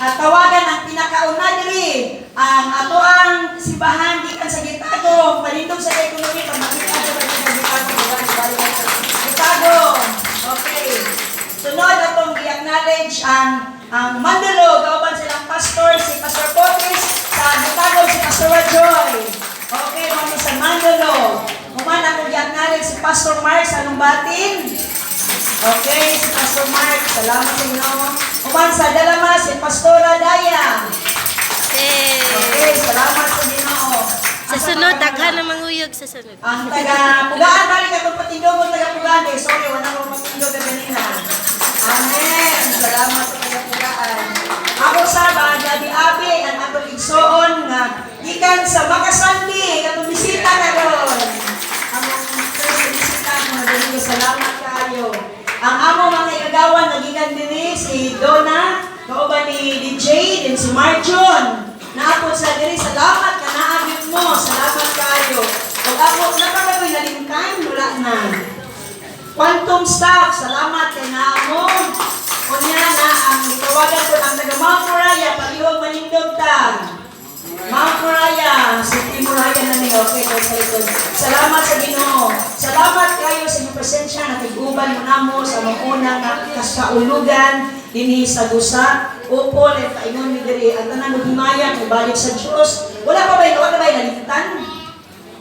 Tawagan ang pinakauna diri ang ato ang simbahan gikan sa Gitagong, palindog sa ekonomi pag makita ko sa Gitagong, Gitagong. Okay. Sunod atong gi-acknowledge ang Mandulog, kauban silang pastor, si Pastor Potis, sa Gitagong si Pastor Joy. Okay, mao sa Mandulog. Human akong gi-acknowledge si Pastor Mark sa Lumbatin. Okay, si Pastor Mark, salamat sa inyo. Human sa Dalama, si Pastora Daya. Okay, salamat sa Ginoo. Sa sunod, daghan na manguyog sa sunod. Ang taga Pugaan, balik akong patindog ng taga Pugaan. Eh, sorry, wala akong patindog na ganina. Amen. Salamat sa taga Pugaan. Ako sa Gabi Abi, ang atong igsoon nga gikan sa Makasandi, katong bisita karon. Among first bisita mga Domingo, salamat kaayo. Ang among mga igagawan nga gikan dinhi si Donna, kauban ni DJ, din si Marjon. Naapod sa diri, salamat ka naabot mo, salamat kaayo. Ug ako napakagoy nalimtan, wala na. Quantum staff, salamat kay naamo. Unya na ang gitawagan ko ang taga Mount Moriah, palihog manindog ta. Mount Moriah, si Timuraya na ni, okay, kay sa likod. Salamat sa Ginoo. Salamat kayo sa inyong presensya na tig-uban mo namo sa mga una nga kasaulugan dinhi sa Gusa. Upol, at paingon mi diri ang tanan og himaya kay balik sa Dios. Wala pa ba, wala ba nalimtan?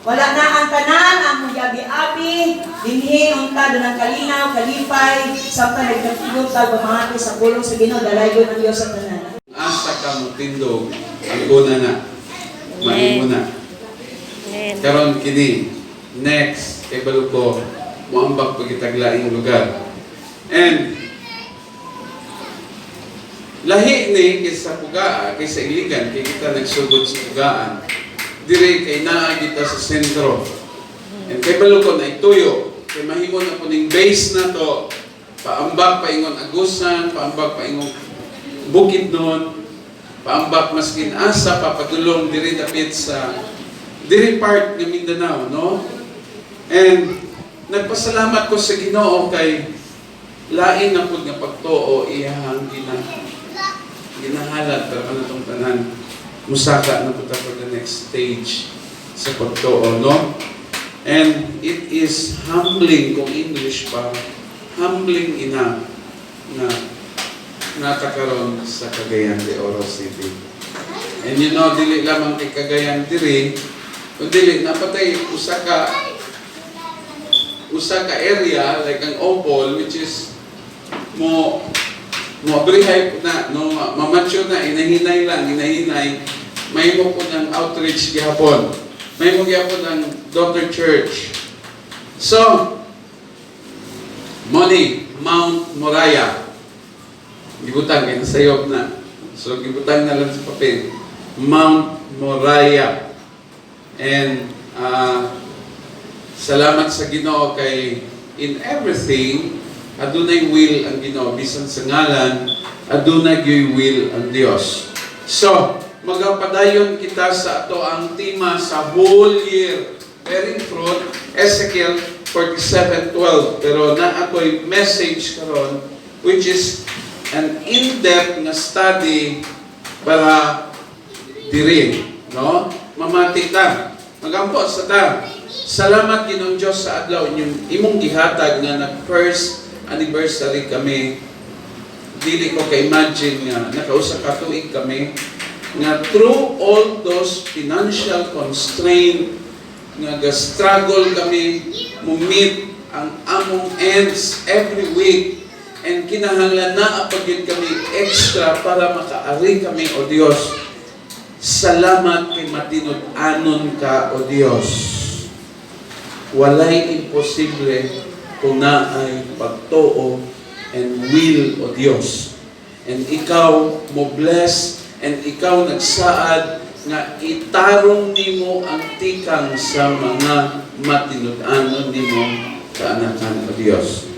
Wala na ang tanan, ang gabi-abi, dinhi unta doon ang kalinaw, kalipay, samtang nagkatugog tag pamahati sa pulong sa Ginoo, dalaygon ang Dios sa tanan. Asa ka mo tindog, ang una na. Mahimo na. Amen. Karon kini, next, kay balo ko, moambak pag kitag laing lugar. And lahi ni kaysa Pugaan, kaysa Iligan, kay kita nagsugod sa Pugaan. Dire kay naa kita sa sentro. And kay balo ko na ituyo, kay mahimo na po ning base na to, paambak paingon Agusan, paambak paingon Bukidnon, paambak maskin asa papadulong diri dapit sa diri part ng Mindanao, no? And nagpasalamat ko sa Ginoo kay lain na pud nga pagtuo iyahang ginahalad para kanatong tanan musaka na pud ta for the next stage sa pagtuo, no? And it is humbling kung English pa, humbling enough na natakaron sa Cagayan de Oro City. And dili lamang kay Cagayan diri, kun dili napatay usa ka area like ang Opol, which is mo mo abrihay po na, no, mamature na, inahinay lang, inahinay, mahimo po ng outreach gihapon, mahimo gihapon ng daughter church. So money Mount Moriah, gibutang kay nasayop na, so gibutang na lang sa papel, Mount Moriah. And salamat sa Ginoo kay in everything adunay will ang Ginoo. Bisan sa ngalan, adunay gyoy will ang Dios. So magapadayon kita sa ato ang tema sa whole year, bearing fruit, Ezekiel 47:12. Pero naa ako'y message karon which is an in-depth nga study para diri, no? Mamati ta, magampo sa ta. Salamat, Ginoong Dios, sa adlaw inyong imong gihatag nga nag first anniversary kami. Dili ko ka-imagine nga nakausa ka tuig kami nga through all those financial constraint nga ga-struggle kami mo meet ang among ends every week and kinahanglan naa pa gyud kami extra para makaari kami. O Dios, salamat kay matinud-anon ka, O Dios. Walay imposible kung naay pagtuo and will, O Dios. And ikaw mo bless and ikaw nagsaad nga itarong nimo ang tikang sa mga matinud-anon nimo kaanakan, O Dios.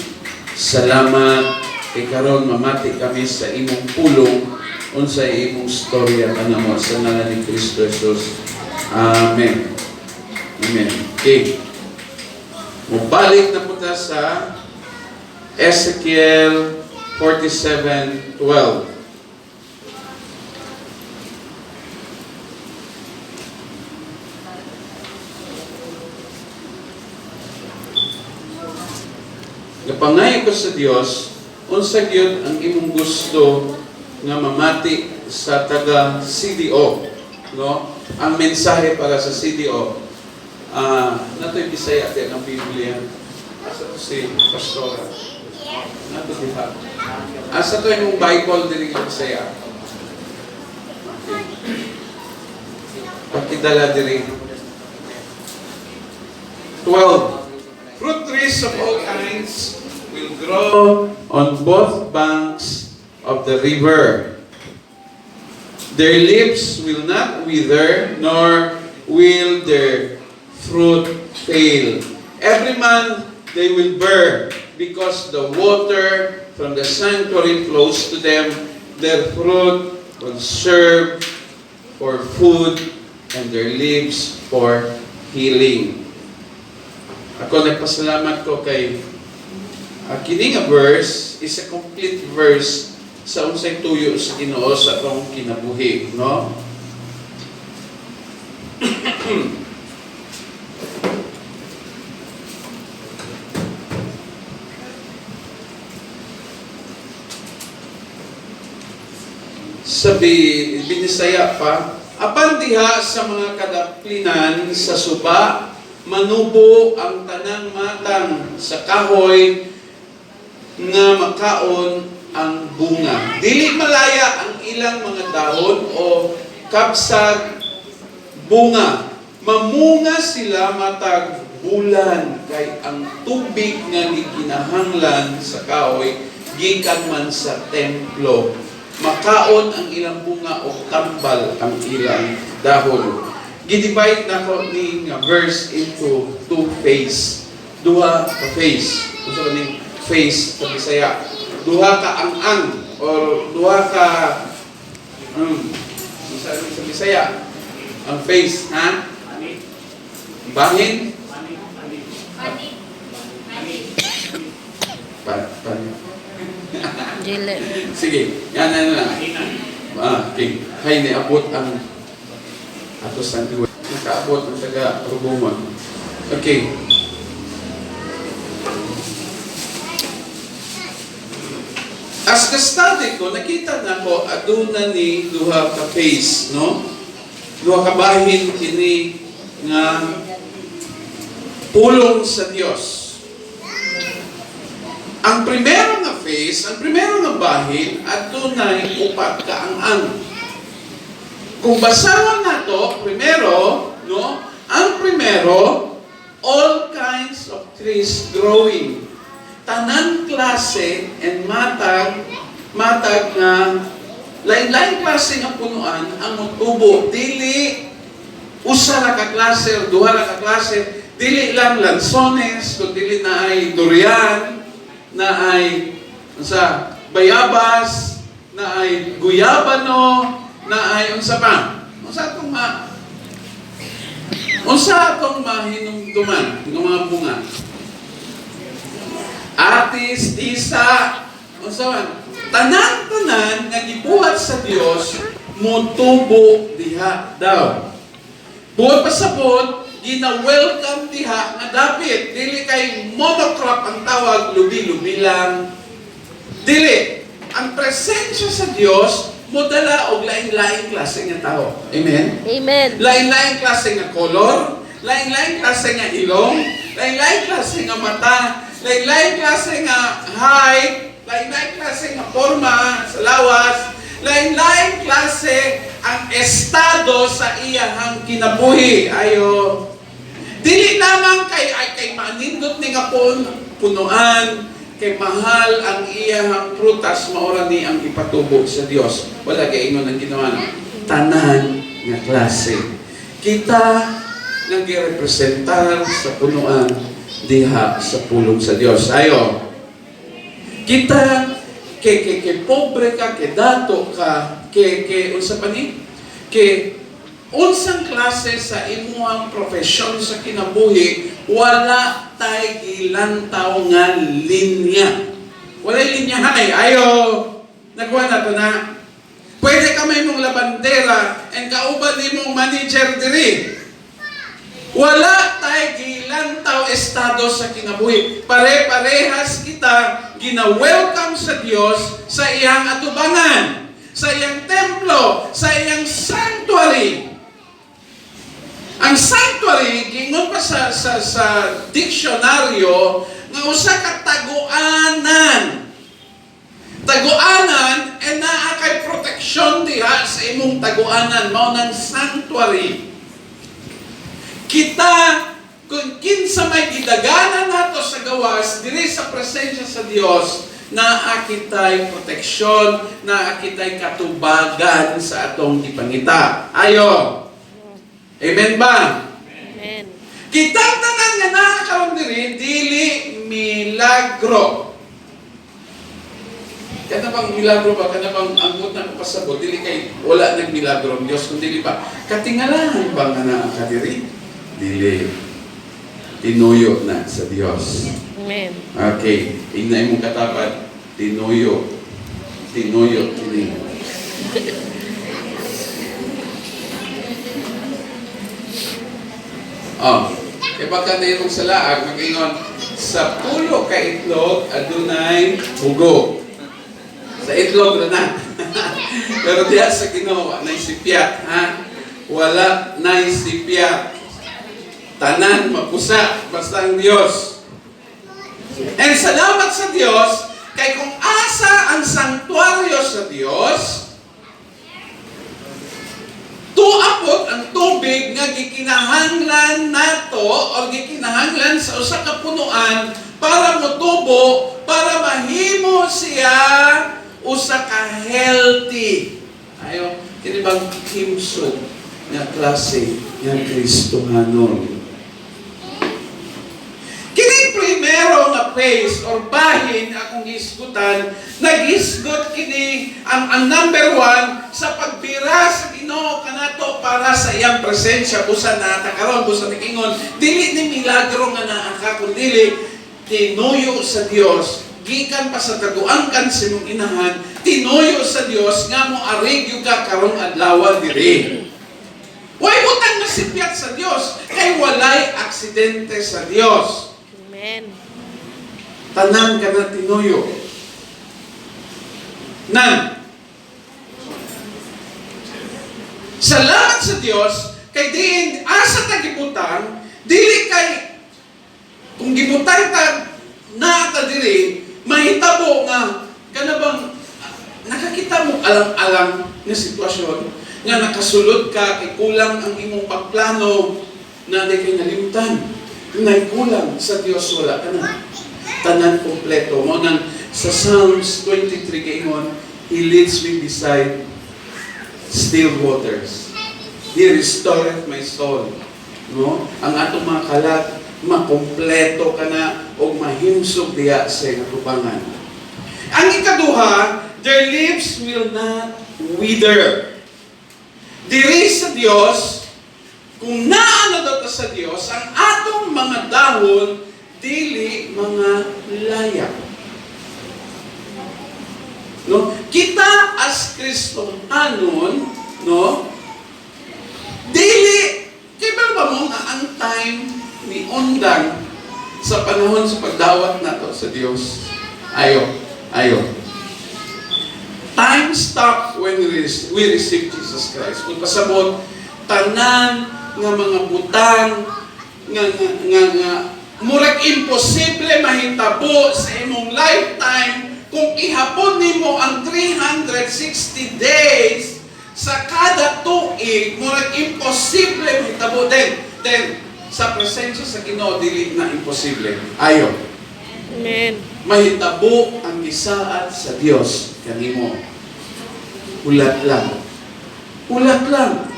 Salamat kay karon mamati kami sa imong pulong, unsa imong storya kanamo, sa ngalan ni Kristo Jesus. Amen. Amen. Okay. Mubalik na po ta sa Ezekiel 47:12. Napangayo ko sa Dios, unsa gyud ang imong gusto nga mamati sa taga CDO, no? Ang mensahe para sa CDO. Ah, natoy Bisaya di ang Biblia. Asa to si Pastora? Nato diha. Asa to imong Bible diri nga Bisaya? Okay. Pakidala diri. 12. Fruit trees of all kinds will grow on both banks of the river. Their leaves will not wither, nor will their fruit fail. Every month they will bear, because the water from the sanctuary flows to them. Their fruit will serve for food, and their leaves for healing. Ako nagpasalamat ko kay kini nga verse is a complete verse sa unsay tuyo sa Ginoo sa atong kinabuhi, no? Sa Binisaya pa, apan diha sa mga kadaplinan sa suba, manubo ang tanang matang sa kahoy nga makaon ang bunga. Dili malaya ang ilang mga dahon o kabsag bunga. Mamunga sila matag bulan kay ang tubig nga gikinahanglan sa kahoy gikan man sa templo. Makaon ang ilang bunga o tambal ang ilang dahon. Gi-divide nako ni nga verse into two phase. Duha ka phase. Unsa ba ning phase sa Bisaya? Duha ka ang-ang or duha ka unsa ni sa Bisaya? Ang phase, ha? Bahin? Pa, pa. Dili. Sige, yan na lang. Ah, okay. Hay ni abot ang ato sa diwa. Nakaabot ang taga Rubumon. Okay. As the study ko, nakita na ko aduna ni duha ka phase, no? Duha ka bahin kini nga pulong sa Dios. Ang primero nga phase, ang primero nga bahin, adunay upat ka ang-ang. Kung basahon nato, primero, no? Ang primero, all kinds of trees growing. Tanan klase and matag, matag nga lain-lain klase nga punuan ang motubo. Dili usa ra ka klase o duha ra ka klase, dili lang lansones, kun dili na ay durian, na ay sa bayabas, na ay guyabano, na ay unsa pa? Unsa atong mahinumduman ng mga bunga? Atis, tisa, unsa man? Tanan-tanan nga gibuhat sa Dios motubo diha daw. Buot pasabot, gina-welcome diha nga dapit. Dili kay monocrop ang tawag, lubi-lubi lang. Dili. Ang presensya sa Dios modala og lain-laing klase nga tao. Amen? Amen. Lain-laing klase nga kolor, lain-laing klase nga ilong, lain-laing klase nga mata, lain-laing klase nga height, lain-laing klase nga forma sa lawas, lain-laing klase ang estado sa iyahang kinabuhi. Ayo. Dili lamang kay ay kay manindot ni nga punuan, kay mahal ang iyahang prutas, maura ni ang ipatubo sa Dios. Wala kay ingon ang ginawa. Tanan nga klase. Kita nga girepresentar sa punuan diha sa pulong sa Dios. Ayo. Kita kay kay kay pobre ka, kay dato ka, kay kay unsa pa ni? Kay unsang klase sa imuhang profesyon sa kinabuhi, wala tay gilantaw nga linya. Walay linya hay. Ayo, nakuha na to na. Pwede ka may mong labandera and kauban nimong manager diri. Wala tay gilantaw estado sa kinabuhi. Pare-parehas kita. kita gina-welcome sa Dios sa iyang atubangan, sa iyang templo, sa iyang sanctuary. Ang sanctuary, gingon pa sa diksyonaryo, nga usa ka taguanan. Taguanan, e naa kay proteksyon diha sa imong taguanan, mao nang sanctuary. Kita, kung kinsa may gidaganan nato sa gawas, diri sa presensya sa Dios, naa kitay proteksyon, naa kitay katubagan sa atong gipangita. Ayo. Amen ba? Amen. Kitang tanan nga naa karon diri, dili milagro. Kana bang milagro ba? Kana bang angkot na pasabot? Dili kay wala nang milagro ang Dios, kung dili ba? Katingalahan ba nga naa ka diri? Dili. Tinuyo na sa Dios. Amen. Okay, ingna imong katapat, tinuyo. Tinuyo kini. Oh, kay baka na imong salaag mag-ingon sa pulo ka itlog adunay hugo. Sa itlog na na. Pero diha sa Ginoo wa nay sipya, ha? Wala nay sipya. Tanan mapusa basta ang Dios. And salamat sa Dios kay kung asa ang sanktuaryo sa Dios, tuapot ang tubig nga gikinahanglan nato o gikinahanglan sa usa ka punuan para motubo, para mahimo siya usa ka healthy. Ayo, kini bang himsog nga klase nga Kristohanon. Kining primero nga phase or bahin akong gisgutan, nagisgot kini ang number one sa pagbira sa Ginoo kanato para sa iyang presensya. Busa nata karon, busa niingon dili ni milagro nga naa ka, kun dili tinuyo sa Dios gikan pa sa taguangkan sa imong inahan, tinuyo sa Dios nga mo aregyo ka karong adlaw diri. Way butang nasipyat sa Dios kay walay aksidente sa Dios. Amen. Tanan ka na tinuyo. Nan, salamat sa Dios kay diin asa ta gibutang, dili kay kung gibutang ta naa ta diri mahitabo nga kana bang nakakita mo alang-alang nga sitwasyon nga nakasulod ka kay kulang ang imong pagplano na di kay nalimtan. Nay kulang sa Dios, wala ka na. Tanan kompleto. Mo nang sa Psalms 23 kaingon, "He leads me beside still waters. He restoreth my soul." No? Ang atong mga kalat makompleto ka na og mahimsog diha sa iyang atubangan. Ang ikaduha, their leaves will not wither. Diri sa Dios, kung naa na daw ta sa Dios, ang atong mga dahon dili mga laya. No? Kita as Kristohanon, no? Dili kay ba mo nga ang time ni undang sa panahon sa pagdawat nato sa Dios. Ayo, ayo. Time stop when we receive Jesus Christ. Kung pasabot, tanan nga mga butang nga murag imposible mahitabo sa imong lifetime, kung ihapon nimo ang 360 days sa kada tuig, murag imposible mahitabo, then sa presensya sa Ginoo dili na imposible. Ayo. Amen. Mahitabo ang gisaad sa Dios kanimo. Hulat lang. Hulat lang.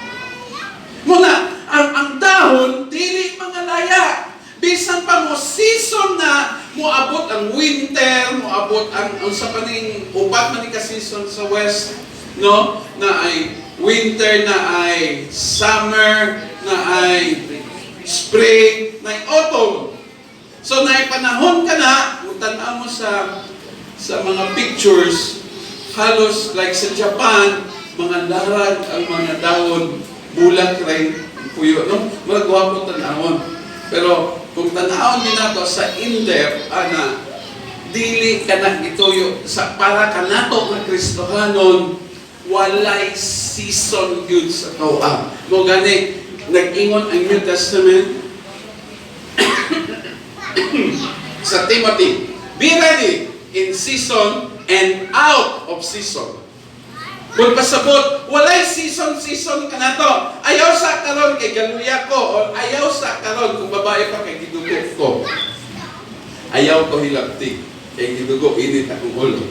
Muna, ang dahon, dili mga laya. Bisan pa mo season na, moabot ang winter, moabot ang sa paning upat man ni ka season sa west, no? Na ay winter, na ay summer, na ay spring, na ay autumn. So naipanahon ka na, kung tan-aw mo sa mga pictures, halos like sa Japan, mga larag ang mga dahon, bulak rin, puyo, no? Murag gwapo tan-awon. Pero kung tan-awon din nato sa in-depth, ana, Dili ka na gituyo sa para kanato nga Kristohanon, walay season gyud sa tawa. Mo gani nag-ingon ang New Testament sa Timothy, "Be ready in season and out of season." Kung pasabot, walay season-season ka na to. Ayaw sa karon kay galuya ko, or ayaw sa karon kung babae pa kay gidugo ko. Ayaw ko hilabti, kay gidugo init akong ulo.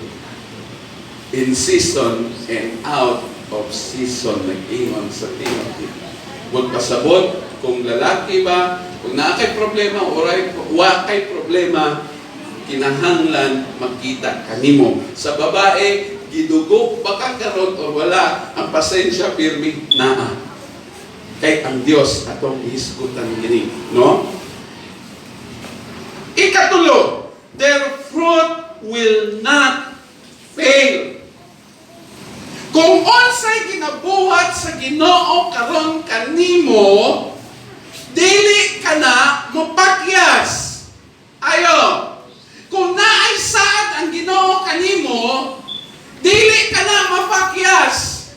In season and out of season, nag-ingon sa Timothy. Kung pasabot, kung lalaki ba, kung naa kay problema, o wa kay problema, kinahanglan makita kanimo. Sa babae, gidugo baka karon o wala, ang pasensya pirmi naa. Kay ang Dios atong gihisgutan kini, no? Ikatulo, their fruit will not fail. Kung unsay ginabuhat sa Ginoo karon kanimo, dili ka na mopakyas. Ayo. Kung naay saad ang Ginoo kanimo, dili ka na mapakyas.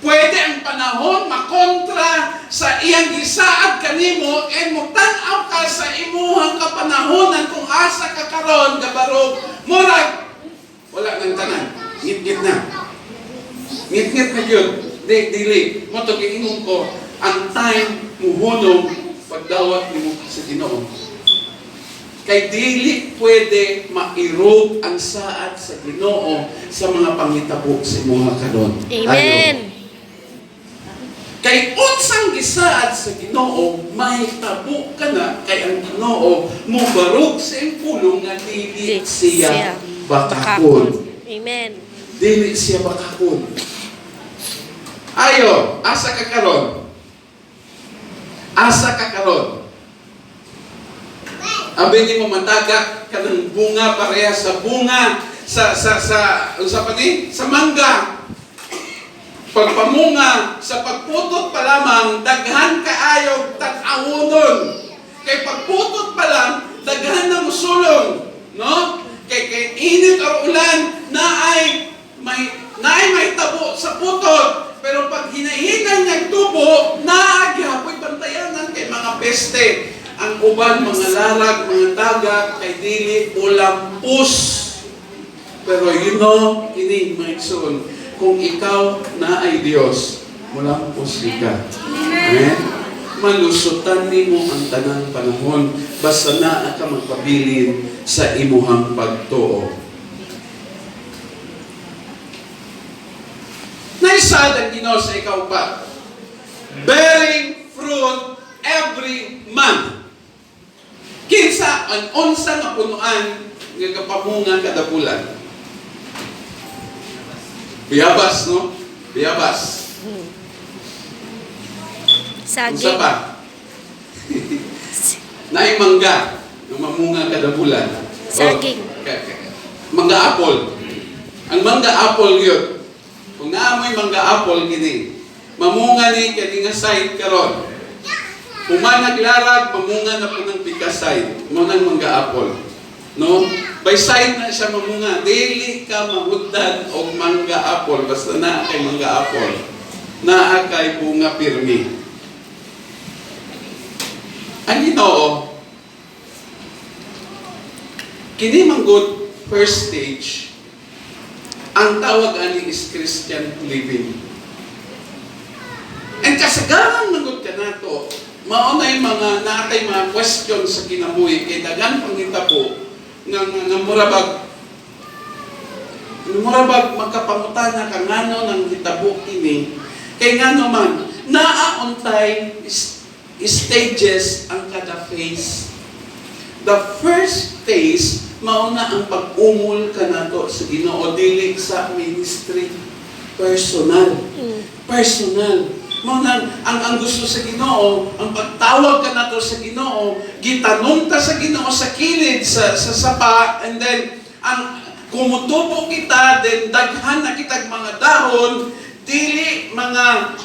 Pwede ang panahon makontra sa iyang gisaad kanimo and mutan-aw ka sa imuhang kapanahonan kung asa ka karon gabarog, murag wala nang tanan, ngit-ngit na, ngit-ngit na gyud. Di dili mo to giingon ko, ang time muhunong pagdawat nimo sa Ginoo, kay dili pwede mairog ang saad sa Ginoo sa mga pangitabo sa imuha karon. Amen. Kay unsang gisaad sa Ginoo, mahitabo ka na kay ang Ginoo mobarog sa iyang pulong nga dili siya bakakon. Amen. Dili siya bakakon. Ayo, asa ka karon? Asa ka karon? Abi nimo matagak ka ng bunga pareha sa bunga sa unsa pa ni? Sa mangga. Pagpamunga, sa pagputot pa lamang, daghan kaayo tan-awonon. Kay pagputot pa lang, daghan na musulong, no? Kay init or ulan, naay may tabo sa putot. Pero pag hinahinay nagtubo, naa gihapoy bantayanan kay mga peste. Ang uban, mga larag, mga tagak, kay dili ulampus. Pero kini mga igsoon, kung ikaw na ay Diyos, mulampos ka. Amen? Malusutan nimo ang tanang panahon, basta naa ka magpabilin sa imuhang pagtuo. Naisaad ang Ginoo sa ikaupat. Bearing fruit every month. Kinsa ang unsa nga punuan nga kapamunga kada bulan? Biyabas, no? Biyabas. Unsa Saging. pa? Naay mangga nga mamunga kada bulan. Saging. O, mangga apple. Ang mangga apple yun. Kung naamoy mangga apple kini, mamunga ni kani nga side karon. Human naglarag, mamunga na po ng pika side. Mo nang mangga apple. No? By side na siya mamunga. Dili ka mahuddan og mangga apple basta naa kay mangga apple. Naa kay bunga pirmi. Ang Ginoo kini manggod first stage, ang tawag ani is Christian living. And kasagaran manggod kanato, mao na yung mga naatay mga question sa kinabuhi kay daghan panghitabo nga murabag magkapangutana ka ngano nang hitabo kini, kay ngano man naa untay stages ang kada phase. The first phase mao na ang pag-umol kanato sa Ginoo, dili sa ministry, personal. Personal. Mao na ang gusto sa Ginoo, ang pagtawag kanato sa Ginoo, gitanom ta sa Ginoo sa kilid sa sapa, and then ang kumutubo kita, then daghan na kitag mga dahon, dili mga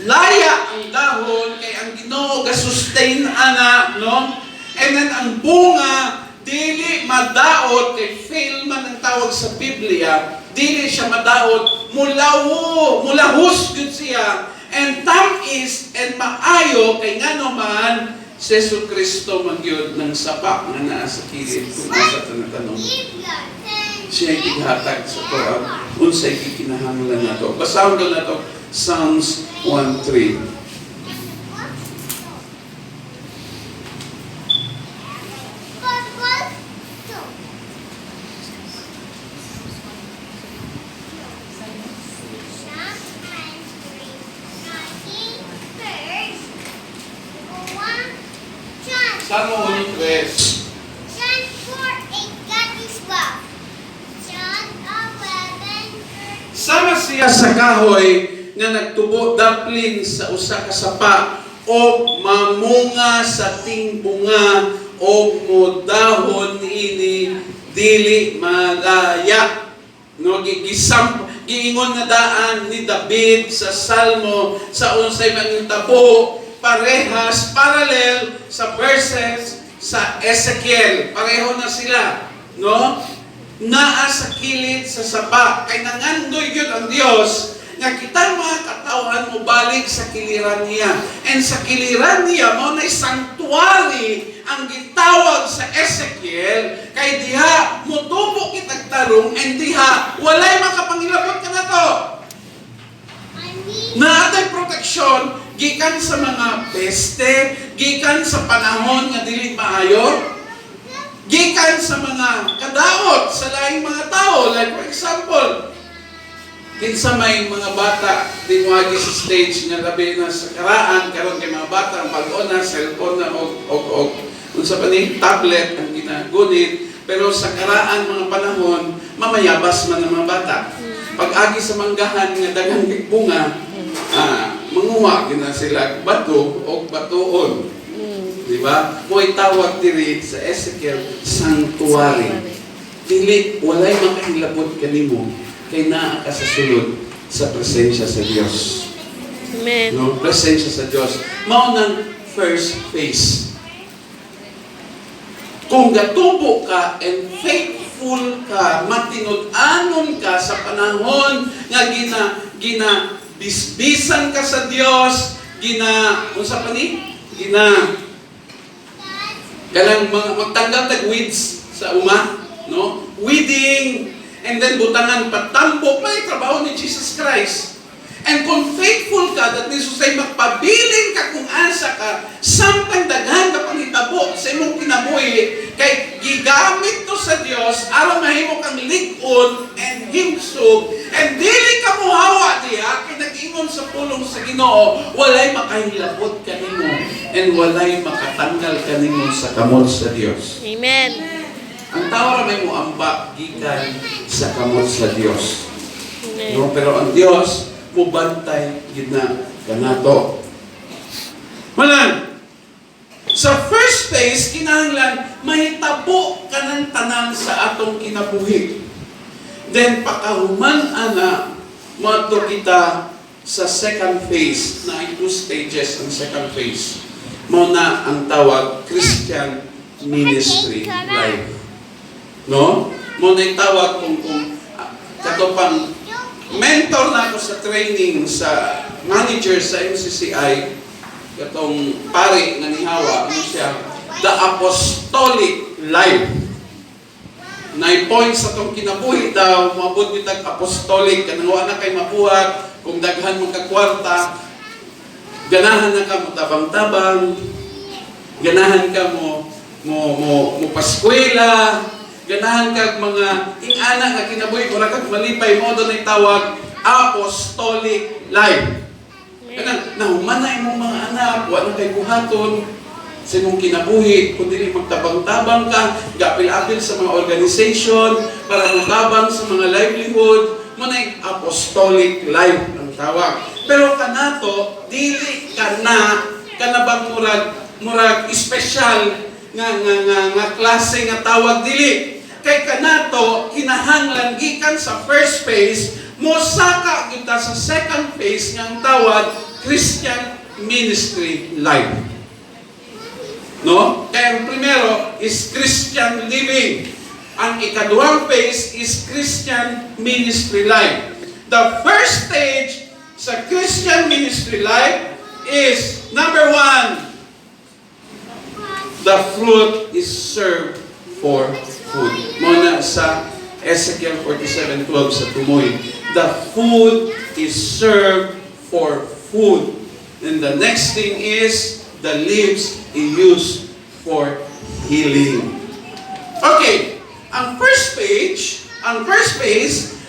laya ang dahon kay ang Ginoo ga-sustain ana, no? And then ang bunga dili Dili madaot kay fail man ang tawag sa Biblia, dili siya madaot, mulawo, mulahos gud siya and tam-is and maayo kay ngano man si Jesu Kristo man gyud ng sapa nga naa sa kilid kung asa ta natanong. Siya ay tighatag sa atoa unsay gikinahanglan nato. Basahon daw nato Psalms 1:3. Salmo 1:3. John 4:8, God is love. John 11:30. Sama siya sa kahoy nga nagtubo daplin sa usa ka sapa o mamunga sa tingbunga o modahon ini dili malaya. No, gigisam giingon na daan ni David sa Salmo sa unsay mangitabo parehas parallel sa verses sa Ezekiel. Pareho na sila, no? Naa sa kilid sa sapa kay nangandoy gyud ang Dios nga kitang mga katawhan mo balik sa kiliran niya, and sa kiliran niya mao nay sanctuary ang gitawag sa Ezekiel kay diha motubo kitag tarong and diha walay makapangilabot kanato. Naatay proteksyon gikan sa mga peste, gikan sa panahon nga dili maayo, gikan sa mga kadaot sa laing mga tao. Like for example, kinsa may mga bata di moagi sa stage nga labi na sa karaan, karon kay mga bata ang bag-o na cellphone na og unsa pa ni tablet ang ginagunit, pero sa karaan mga panahon mamayabas man ang mga bata. Pag agi sa manggahan nga daghan kay bunga, manguha gina sila bato og batuon. Di ba? Mo'y tawag diri sa Ezekiel, sanctuary. Dili, walay makahilabot kanimo kay naa ka sa sulod sa presensya sa Dios. Amen. No, presensya sa Dios. Mao nang first phase. Kung gatubo ka and faithful ka, matinud-anon ka sa panahon nga gina gina bisbisan ka sa Dios, gina unsa pa ni? Gina kanang mga magtanggal tag weeds sa uma, no? Weeding and then butangan patambok, may trabaho ni Jesus Christ. And kung faithful ka, that means to say, magpabilin ka kung asa ka, samtang daghan ka panghitabo sa imong kinabuhi, kay gigamit to sa Dios aron mahimo kang lig-on and himsog, and dili ka muhawa diha, kay nag-ingon sa pulong sa Ginoo, walay makahilabot kanimo and walay makatanggal kanimo sa kamot sa Dios. Amen. Ang tao ra may muamba gikan sa kamot sa Dios. Amen. No, pero ang Dios mubantay gid na kanato. Malang sa first phase kinahanglan mahitabo kanang tanan sa atong kinabuhi. Then pakahuman ana, moadto kita sa second phase na ay two stages ang second phase. Mao na ang tawag Christian ministry life. No? Mao na yung tawag kung kato pang mentor na ako sa training sa manager sa MCCI, katong pare nga nihawa ano siya, the apostolic life. Nine points sa tong kinabuhi daw moabot kitag apostolic, kanang wa na kay mabuhat kung daghan mong kakwarta, ganahan na ka mo tabang-tabang, ganahan ka mo mo mo mo paskwela, ganahan kag mga ingana nga kinabuhi, mura kag malipay mo doon ay tawag apostolic life. Kanang nahuman na imong mga anak, wa na kay buhaton sa imong kinabuhi kun dili magtabang-tabang ka, gapil-apil sa mga organization para motabang sa mga livelihood mo na apostolic life ang tawag. Pero kanato dili kana kana bang murag murag espesyal nga klase nga tawag, dili kay kanato kinahanglan gikan sa first phase mosaka kita sa second phase nga ang tawag Christian ministry life. No? Kaya ang primero is Christian living. Ang ikaduhang phase is Christian ministry life. The first stage sa Christian ministry life is number one, the fruit is served for food. Mao na sa Ezekiel 47:12 sa tumoy. The food is served for food. And the next thing is the leaves is used for healing. Okay, ang first page,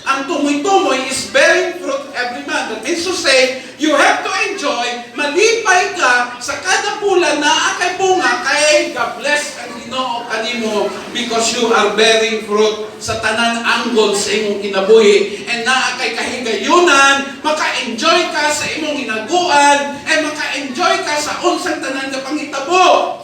ang tumoy-tumoy is bearing fruit every month. That means to say, you have to enjoy, malipay ka sa kada bulan naa kay bunga, kay God bless ang Ginoo kanimo because you are bearing fruit sa tanan angle sa imong kinabuhi. And naa kay kahigayunan, maka-enjoy ka sa imong hinaguan, and maka-enjoy ka sa unsang tanan nga panghitabo.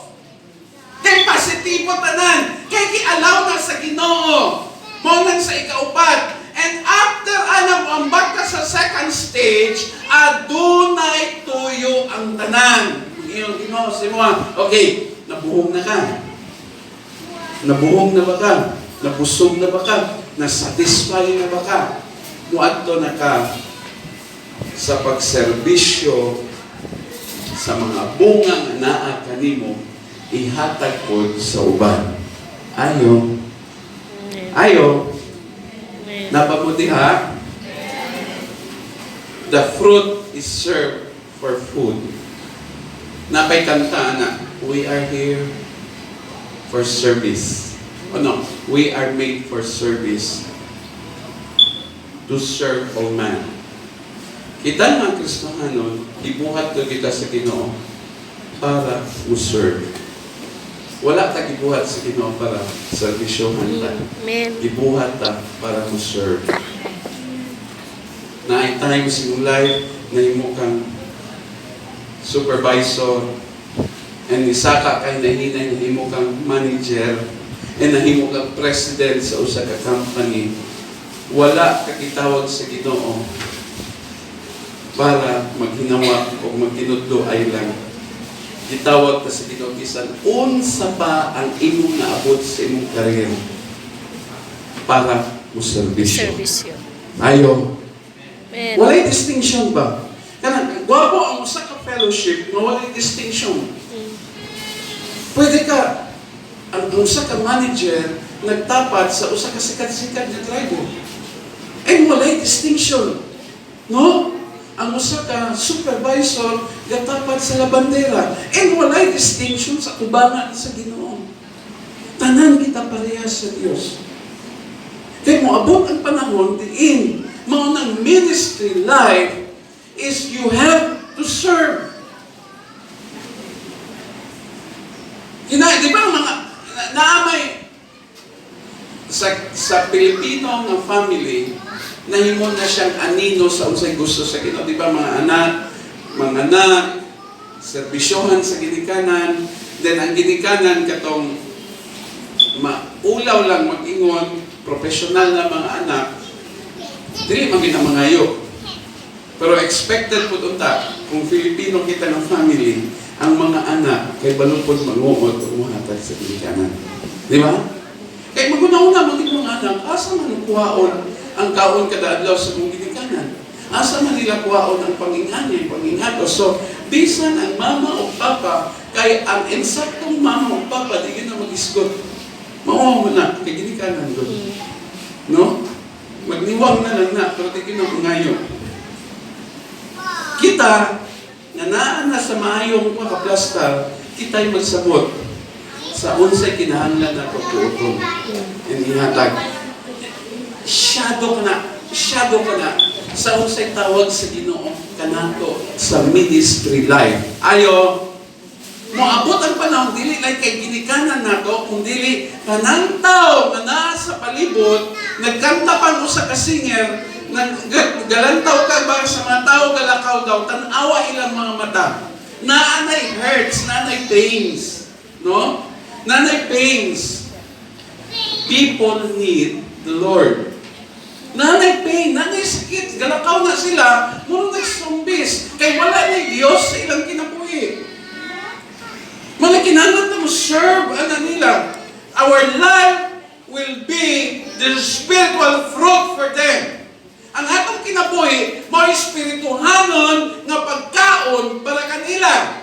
Kay positibo tanan. Kay gi-allow na sa Ginoo. Mao nang sa ikaupat. And after ana moambak ka sa second stage, adunay tuyo ang tanan. Ingon Ginoo sa imo, okay, nabuhong na ka. Nabuhong na ba ka? Nabusog na ba ka? Na-satisfy na ba ka? Muadto na ka sa pagserbisyo sa mga bunga nga naa kanimo, ihatag pod sa uban. Ayo. Amen. Ayo. Amen. Naa ba mo diha? The fruit is served for food. Naa pay kanta na, "We are here for service." Oh no, "We are made for service. To serve all man." Kita mga Kristohanon, ibuhat ko kita sa Ginoo para mo serve. Wala ta gibuhat sa Ginoo para serbisyohan ta. Amen. Gibuhat ta para mo serve. Naay times in life nahimo kang supervisor and nisaka kay nahinay, nahimo kang manager and nahimo kang president sa usa ka company. Wala ka gitawag sa Ginoo para maghinawa o magtinudlo ay lang. Gitawag ka sa Ginoo bisan unsa pa ang imong naabot sa imong career para mo serbisyo. Servisyo. Ayo. Amen. Walay distinction ba? Kanang gwapo ang usa ka fellowship nga walay distinction. Pwede ka ang usa ka manager nagtapat sa usa ka sikat-sikat nga driver. And walay distinction. No? Ang usa ka supervisor gatapat sa labandera. And walay distinction sa tubangan sa Ginoo. Tanan kita parehas sa Dios. Kay moabot ang panahon diin mao nang ministry life is you have to serve. Kina, di ba ang mga naamay sa Pilipino nga family, nahimo na siyang anino sa unsay gusto sa Ginoo, di ba, mga anak serbisyohan sa ginikanan, then ang ginikanan katong maulaw lang mag-ingon, professional na mga anak, dili man gina mangayo. Pero expected pud unta kung Filipino kita ng family, ang mga anak kay balo pod manguot o muhatag sa ginikanan. Di ba? Kay maguna-una man gid mga anak, asa man kuhaon ang kaon kada adlaw sa mong ginikanan? Asa man nila kuhaon ang pangingani, pangingado? So, bisan ang mama o papa, kay ang ensaktong mama o papa, di gyud na mag-isgot. Mao mo na, kay ginikanan doon. No? Magniwang na lang na, pero di gyud na mangayo. Kita, nga naa na sa maayong mga kaplastar, kita'y magsabot sa unsay kinahanglan na pagbuoton. And ihatag. Shadow ka na, shadow ka na sa unsay tawag sa Ginoo kanato sa ministry life. Ayo, moabot ang panahon dili lang kay ginikanan nato kung dili tanang tao nga naa sa palibot. Nagkanta pang usa ka singer, naggalantaw ka ba sa mga tao, galakaw daw, tan-awa ilang mga mata, naanay hurts, naanay pains, no, naanay pains. People need the Lord. Naanay pain, naanay sakit, galakaw na sila, murag nagsumbis kay wala na Dios sa ilang kinabuhi. Mga kinahanglan ta mo to serve ana nila. Our life will be the spiritual fruit for them. Ang atong kinabuhi mao espirituhanon nga pagkaon para kanila.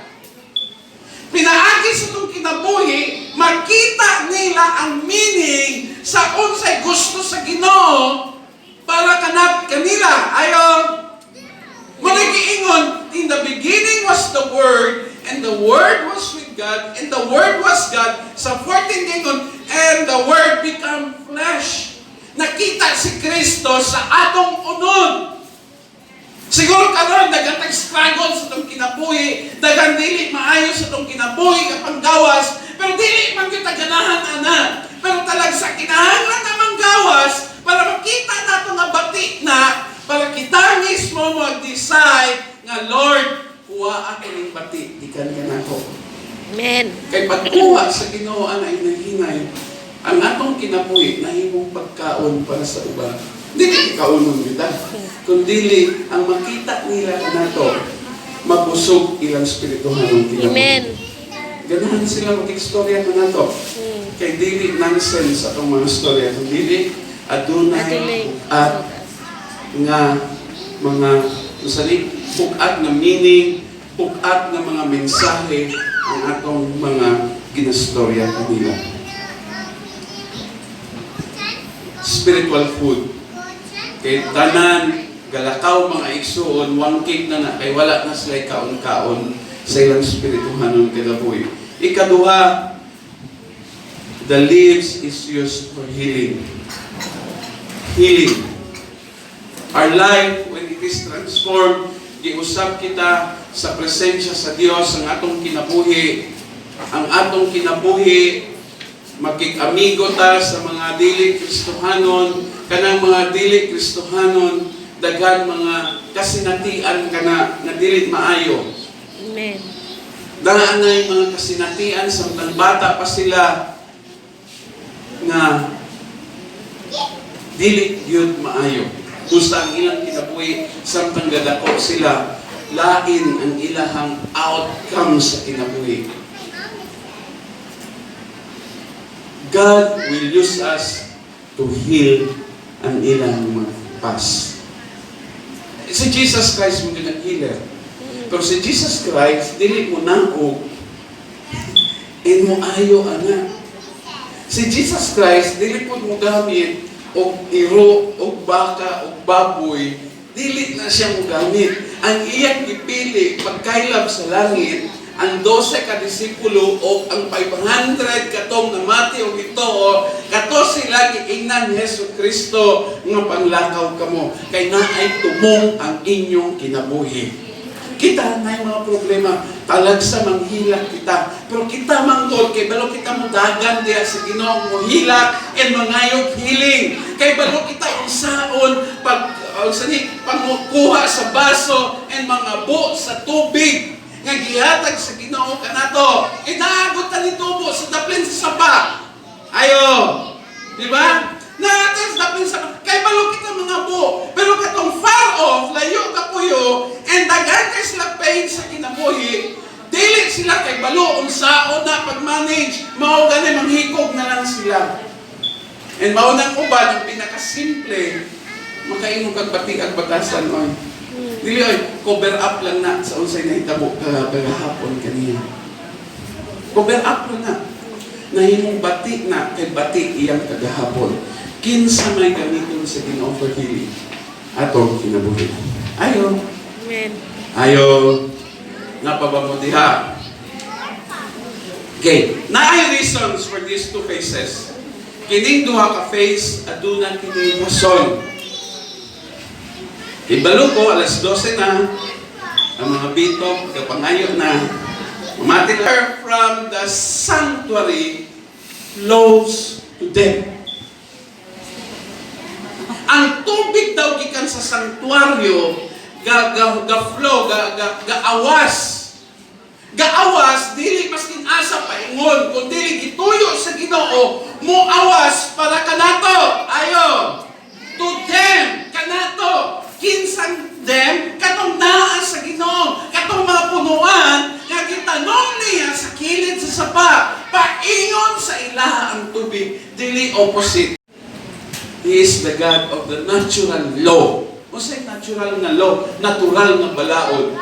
Pinaagi sa atong kinabuhi, makita nila ang meaning sa unsay gusto sa Ginoo para kanat kanila. Ayo. Mao giingon, "In the beginning was the Word, and the Word was with God, and the Word was God." Sa 14 giingon, "And the Word become flesh." Nakita si Kristo sa atong unod. Siguro karon daghan tag struggle sa atong kinabuhi, daghan dili maayo sa atong kinabuhi nga panggawas, pero dili man gyud ta ganahan ana. Pero talagsa kinahanglan na manggawas para makita nato nga bati na para kita mismo mag-decide nga, "Lord, kuha ako ning bati gikan kanako." Amen. Kay pagkuha sa Ginoo ana hinahinay, ang atong kinabuhi nahimong pagkaon para sa uban. Dili kaunon kita, kundili ang makita nila kanato, mabusog ilang espirituhanong kinabuhi. Amen. Ganahan sila mag-istorya kanato. Kay dili nonsense atong mga istorya, kundi adunay Adunay at nga mga usani bug-at nga meaning, bug-at nga mga mensahe ang atong mga ginastorya kanila. Spiritual food. Kay tanan galakaw mga igsuon, wangkig na na kay wala na sila kaon-kaon sa ilang espirituhanon kinabuhi. Ikaduha, the leaves is used for healing. Healing. Our life, when it is transformed, giusab kita sa presensya sa Dios ang atong kinabuhi. Ang atong kinabuhi, makig-amigo ta sa mga dili Kristohanon, kanang mga dili Kristohanon, daghan mga kasinatian kana nga dili maayo. Amen. Daan na yung mga kasinatian samtang bata pa sila nga dili gyud maayo. Busa ang ilang kinabuhi samtang gadako sila, lain ang ilahang outcome sa kinabuhi. God will use us to heal ang ilang mga past. Si Jesus Christ mo ang healer. Pero si Jesus Christ, dili mo naog, and mo ayo ana. Si Jesus Christ, dili po mo gamit og iro, og baka, og baboy, dili na siya mo gamit. Ang iyang gipili, pagkaylab sa langit, ang 12 ka disipulo o ang 500 katong namati og ito, kato sila giingnan ni Hesus Kristo nga panglakaw kamo kay naay tumong ang inyong kinabuhi. Kita na mga problema, talagsa manghilak kita. Pero kita manggod, kay balo kita mo dagan diya sa Ginoo mo hilak and mangayog healing. Kay balo kita unsaon pag unsa ni pangukuha sa baso and mangabo sa tubig nga gihatag sa Ginoo kanato. Inaagot ta ni tubo sa daplin sa sapa. Ayo. Di ba? Naatay sa daplin sa kay balo kita mga bo. Pero katong far off, layo ka puyo, and daghan kay sila pain sa kinabuhi, dili sila kay balo unsaon na pag-manage, mao gani manghikog na lang sila. And mao nang uban ang pinakasimple, makainom kag bati ag batasan oy. Dili oy, cover up lang na sa unsay nahitabo kagahapon kaniya. Cover up lang na. Nahimong bati na kay bati iyang kagahapon. Kinsa may gamiton sa Ginoo for healing? Atong kinabuhi. Ayo. Amen. Ayo. Nga pa ba mo diha? Okay. Naay reasons for these two faces. Kining duha ka face, aduna kini rason. Ibalo ko, alas 12 na, ang mga bitok, kapangayo na, mamati na. From the sanctuary flows to them. Ang tubig daw gikan sa sanktuaryo, ga, ga, ga flow, ga, ga, ga awas. Gaawas, dili maskin asa paingon, kung dili gituyo sa Ginoo, mo awas para kanato. Ayo. To them, kanato. Kinsang them, katong naa sa Ginoo, katong mga punuan, nga gitanong niya sa kilid sa sapa. Opposite. He is the God of the natural law. Unsay natural nga law? Natural nga balaod.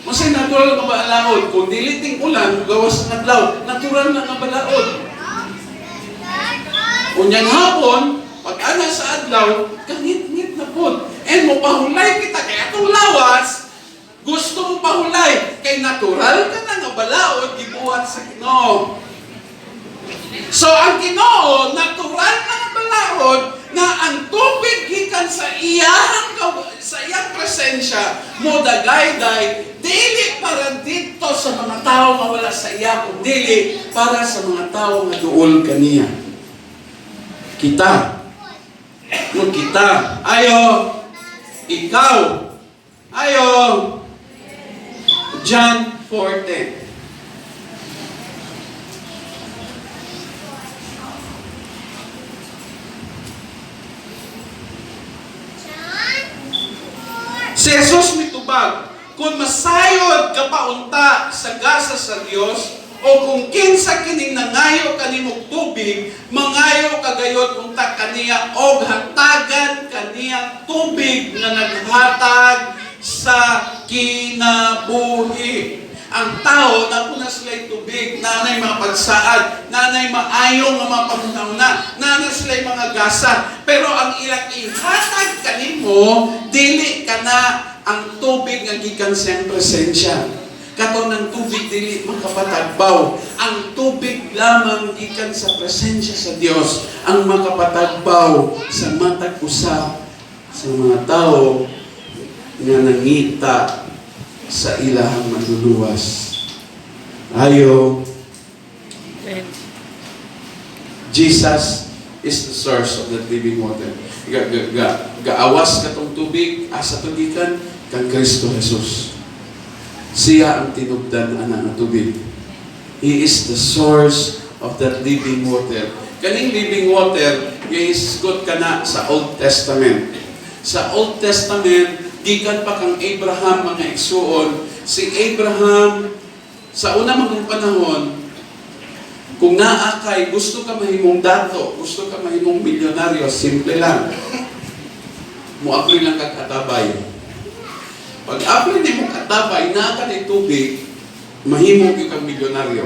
Unsay natural nga balaod? Kung dili ting ulan, gawas ang adlaw, natural na nga balaod. Unyang hapon, pag ana sa adlaw, kangit-ngit na pod. And mo pahulay kita kay atong lawas, gusto mo pahulay kay natural ka na nga balaod gibuhat sa Ginoo. So ang Ginoo natural na nga balaod nga ang tubig gikan sa iyang presensya mo dagayday dili para dito sa mga tao nga wala sa iya, kundi para sa mga tao nga duol kaniya. Kita. Kung kita. Ayo. Ikaw. Ayo. John 4:10. John 4. Si Jesus mitubag, kung masayod ka paunta sa gasa sa Dios o kung kinsa kining nangayo kanimong tubig, mangayo kagayod unta kaniya og hatagan kaniya tubig nga naghatag sa kinabuhi. Ang tao, napuna sila'y tubig, nanay mga pagsaad, nanay maayo nga mga panghuna, nanay sila'y mga gasa. Pero ang ilang ihatag kanimo, dili ka na ang tubig nga gikan sa iyang presensya. Kato ng tubig dili makapatagbaw. Ang tubig lamang gikan sa presensya sa Dios ang makapatagbaw sa matag usa sa mga tao nga nangita sa ilahang manluluwas. Ayo, Amen. Jesus is the source of that living water. Ga, ga, ga, gaawas katong tubig, asa to gikan kang Kristo Jesus. Siya ang tinubdan ana nga tubig. He is the source of that living water. Kaning living water, gihisgot ka na sa Old Testament. Sa Old Testament, gikan pa kang Abraham, mga igsuon. Si Abraham, sa una mga panahon, kung naa kay gusto ka mahimong dato, gusto ka mahimong milyonaryo, simple lang. Mo-apply lang kag atabay. Pag apply nimo katabay, naa ka ni tubig, mahimo gyud kang milyonaryo.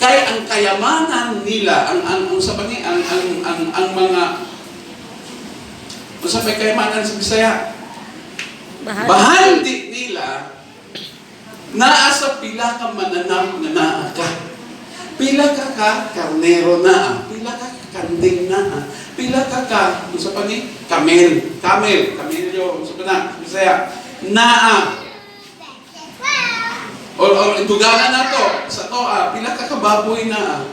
Kay ang kayamanan nila, ang sa ni ang mga, unsa may kayamanan sa Bisaya? Bahal. Bahandi nila naa sa pila ka mananap nga naa ka. Pila ka ka karnero naa, pila ka ka kanding naa, pila ka ka unsa pa ni camel, camel, camelyo, unsa pa na Bisaya? Naa. Or dugangan nato sa toa, pila ka ka baboy naa.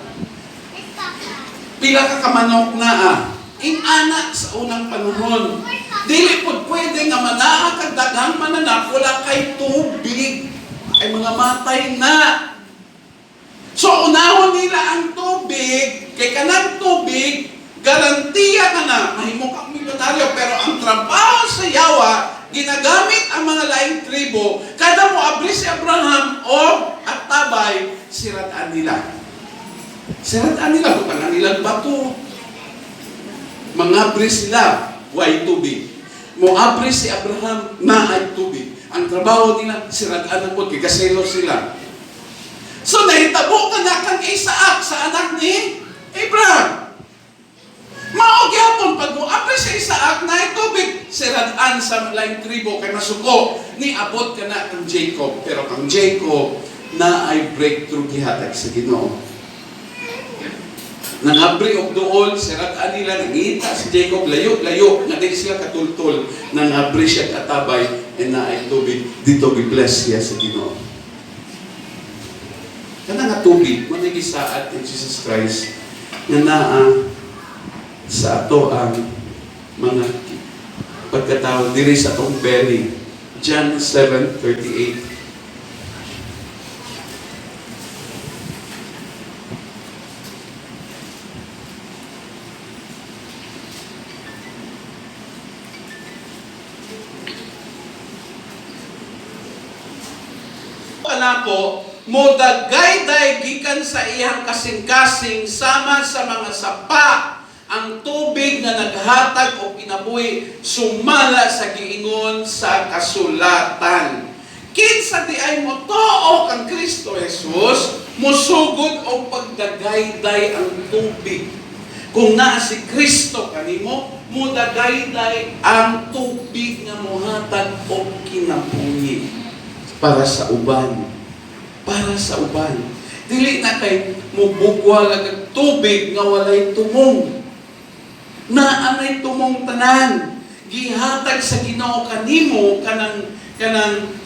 Pila ka ka manok naa. Ingana sa unang panahon. Dili pod pwede nga manaa kag daghang mananap wala kay tubig. Ay mga matay na. So unahon nila ang tubig, kay kanang tubig garantiya ka na mahimo kang milyonaryo, pero ang trabaho sa yawa ginagamit ang mga laing tribo kada mo abri si Abraham o at tabay, sirataan nila. Sirataan nila, butangan nila bato. Mangabri sila, way tubig. Moabri si Abraham, na ay tubig. Ang trabaho nila, sirataan ang pod, kay kaselo sila. So nahitabo ka na kang Isaac sa anak ni Abraham. Mao gyapon pag moabri si Isaac na ay tubig, sirataan sa laing tribo kay masuko, ni abot ka na kang Jacob. Pero kang Jacob na ay breakthrough gihatag sa Ginoo. Nangabri og duol, sirataan nila, nangita si Jacob, layo, layo, nga di sila katultol, nangabri siya katabay, and na ay tubig, dito gi-bless siya sa Ginoo. Kana nga tubig, mo gisaad ni Jesus Christ, nga naa sa ato ang mga pagkatao diri sa atong belly. John 7:38. Kanako, Modagayday gikan sa iyang kasing-kasing sama sa mga sapa ang tubig nga naghatag og kinabuhi, sumala sa giingon sa kasulatan. Kinsa diay motoo kang Kristo Jesus, musugod og pagdagayday ang tubig. Kung naa si Kristo kanimo, mudagayday ang tubig nga mohatag og kinabuhi para sa uban. Para sa uban. Dili na kay mubugwa lang ang tubig nga walay tumong. Naanay tumong tanan. Gihatag sa Ginoo kanimo kanang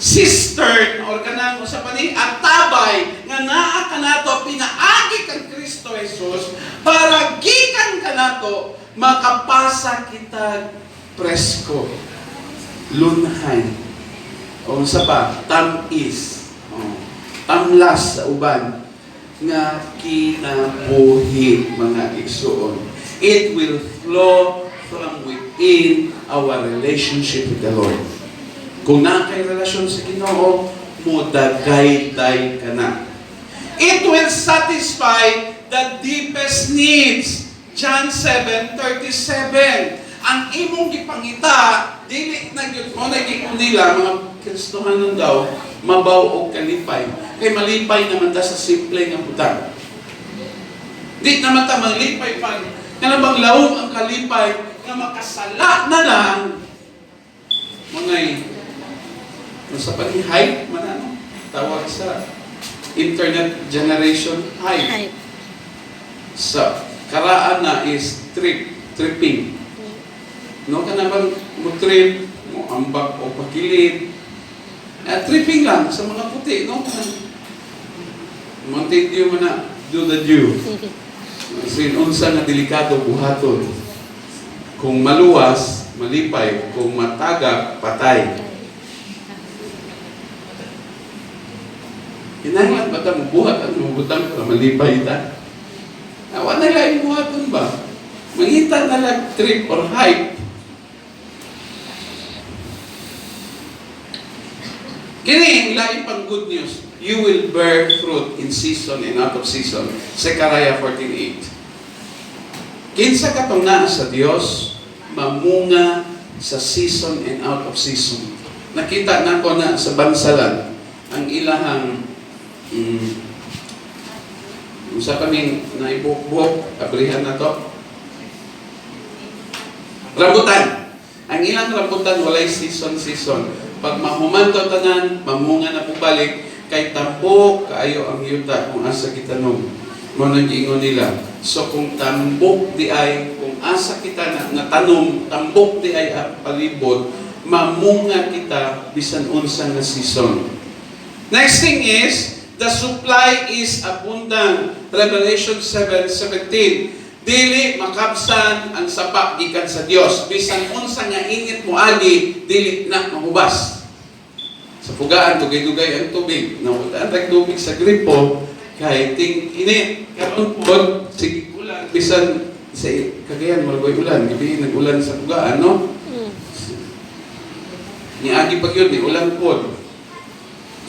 cistern or kanang usa pa ni atabay nga naa kanato pinaagi kang Kristo Jesus para gikan kanato makapasa kita presko, lunhay, o unsa pa, tamis o tamlas sa uban nga kinabuhi. Mga igsuon, it will flow from within our relationship with the Lord. Kung naa kay relasyon sa Ginoo, mudagayday ka na. It will satisfy the deepest needs. John 7:37. Ang imong gipangita, dili na gyud mo na nila mga Kristohanon daw mabaw og kalipay. Kay malipay naman ta sa simple nga butang. Di naman ta malipay pa. Nga bang lawom ang kalipay nga makasala na lang mga sa pag hype man, ano tawag sa internet generation, hype. Hype. Sa karaan na is trip, tripping, no? Kana bang mo trip mo ambak o pakilid, tripping lang sa mga puti, no? Mountain Dew man na, do the dew. Sin unsa nga delikado buhaton. Kung maluwas, malipay. Kung matagak, patay. Kinahanglan ba ta mubuhat ang mubutang para malipay ta? Ah, wala na lang buhaton ba? Mangita na lang trip or hype. Kini, lain pang good news. You will bear fruit in season and out of season. Zechariah 14:8. Kinsa katong naa sa Dios, mamunga sa season and out of season. Nakita nako na sa Bansalan, ang ilahang unsa kaming naibuhok, abrihan na to. Rambutan. Ang ilang rambutan, walay season season. Pag mahuman to tanan, mamunga na balik kay tambok kaayo ang yuta kung asa gitanom. Mao nang giingon nila. So kung tambok diay, kung asa kita na natanom, tambok diay ang palibot, mamunga kita bisan unsa nga season. Next thing is, the supply is abundant. Revelation 7:17. Dili makabsan ang sapa gikan sa Dios. Bisan unsa nga init moagi, dili na mahubas. Sa Pugaan, dugay-dugay ang tubig. Nawala ang tubig sa gripo, kay ting init. Karon pod, sige ulan. Bisan sa Cagayan, murag ulan. Gabi nag-ulan sa Pugaan, no? Mm. Niagi pa gyud, ni ulan pod.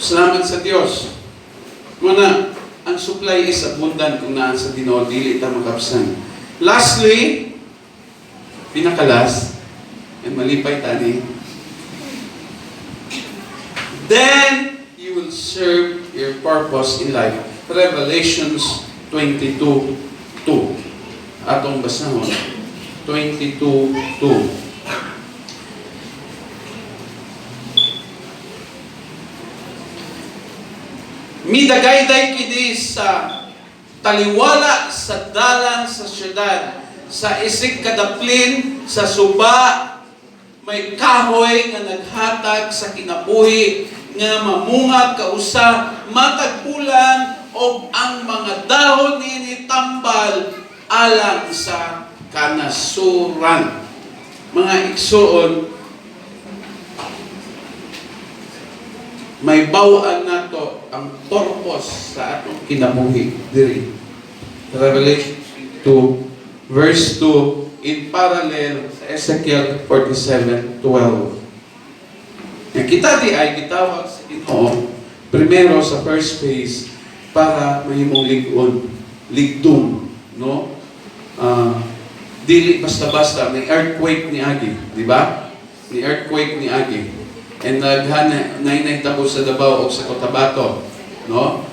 Salamat sa Dios. Muna, ang supply is abundant kung naa sa Ginoo, dili ta makabsan. Lastly, pinakalas, and malipay tani, then you will serve your purpose in life. Revelations 22:2. Atong basahon. 22:2. Midagayday kini sa taliwala sa dalan sa syudad, sa isig kadaplin sa suba, may kahoy nga naghatag sa kinabuhi nga mamunga kausa matag bulan og ang mga dahon niini tambal alang sa kanasuran. Mga igsuon, mahibaw-an nato ang purpose sa atong kinabuhi diri. Revelation 2 verse 2 in parallel sa Ezekiel 47:12. Nga kita diay gitawag sa Ginoo Primero sa first phase para mahimong lig-on, ligdong, no? Dili basta-basta may earthquake ni agi, di ba? Ni earthquake ni agi. And naghana nay nahitabo sa Davao o sa Cotabato, no?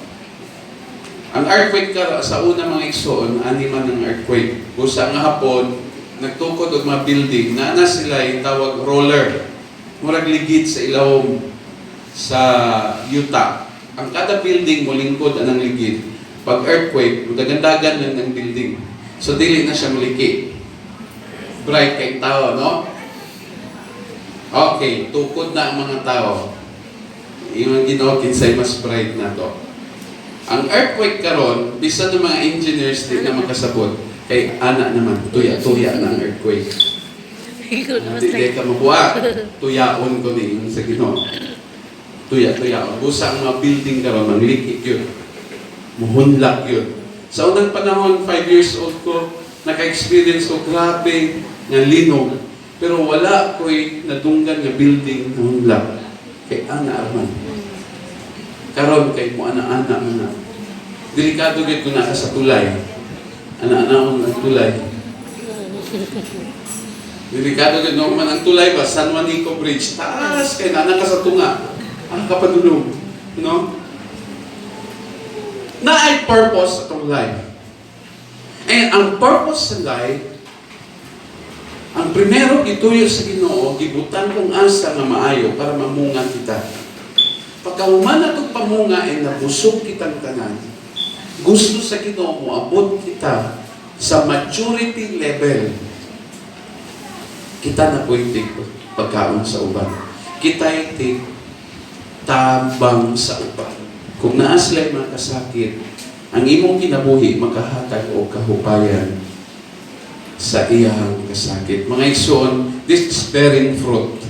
Ang earthquake ka sa una, mga igsoon, ani man ang earthquake. Busa nga hapon, nagtukod og mga building, naa na sila yung tawag roller. Murag ligid sa ilawom sa yuta. Ang kada building mo lingkod anang ligid. Pag earthquake, mudagandagan lang ng building. So dili na siya muliki. Bright kay tao, no? Okay, tukod na ang mga tao. Yung Ginoo kinsay mas bright na to. Ang earthquake karon, bisan ng mga engineers di na makasabot kay ana naman, tuya-tuya na ang earthquake. Di ka mabuha. Tuyaon ko ni sa Ginoo. Tuya-tuyaon. Busa ang mga building karon manglikik yun. Muhunlak yun. Sa unang panahon, 5 years old ko, naka-experience ko grabe nga linog. Pero wala ko'y nadunggan nga building na hunlak. Kay ana arman. Karon kay mo ana-ana man na. Delikado gyud kung naa sa tulay. Ana-anaon ang tulay. Delikado gyud no man ang tulay ba, San Juanico Bridge. Taas kay naa ka sa tunga. Ang kapadulong, no? Naay purpose atong life. And ang purpose sa life, ang primero gituyo sa Ginoo, gibutan kung asa nga maayo para mamunga kita. Pagkahuman atong pamunga ay nabusog kitang tanan, gusto sa Ginoo mo abot kita sa maturity level. Kita na pwede pagkaon sa uban. Kita tig tabang sa uban. Kung naa sila mga kasakit, ang imong kinabuhi makahatag og kahupayan sa iyang kasakit. Mga igsoon, this is bearing fruit.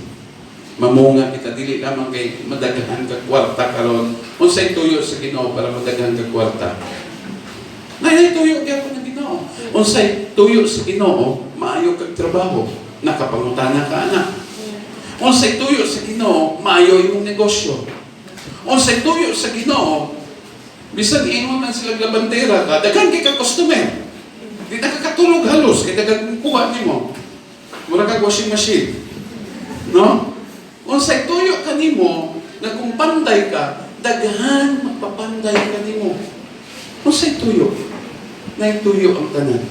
Mamunga kita, dili lamang kay madaghan ka kwarta karon. Unsay tuyo sa Ginoo para madaghan ka kwarta? Nay tuyo gyapon ng Ginoo. Unsay tuyo sa Ginoo, maayo kag trabaho, nakapangutana ka anak. Unsay tuyo sa Ginoo, maayo imong negosyo. Unsay tuyo sa Ginoo, bisan ingon man sila labandera ka, daghan kay ka customer. Di na ka katulog halos kay daghan kuha nimo. Mura kag washing machine. No? Unsay tuyo kanimo na kung panday ka, daghan magpapanday kanimo. Unsay tuyo? Nay tuyo ang tanan.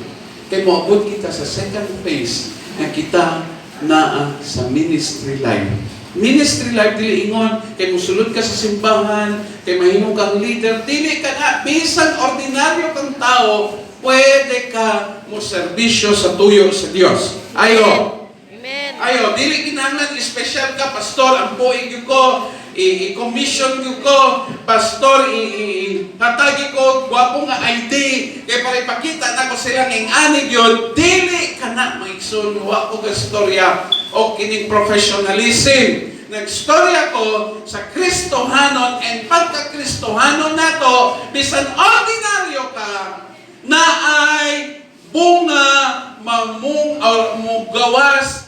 Kay moabot kita sa second phase nga kita naa sa ministry life. Ministry life dili ingon kay musulod ka sa simbahan, kay mahimo kang leader, dili ka na bisan ordinaryo kang tao, pwede ka mo serbisyo sa tuyo sa Dios. Ayo. Amen. Ayo, dili kinahanglan espesyal ka, pastor, ang buig gyud ko, i-commission gyud ko, pastor, hatagi ko gwapo nga ID kay para ipakita nako sila ng ani gyud. Dili ka na, mga igsoon, wa ko gastorya o kining professionalism. Nagstorya ko sa Kristohanon and pagka-Kristohanon nato, bisan ordinaryo ka, na ay bunga mamung or mugawas.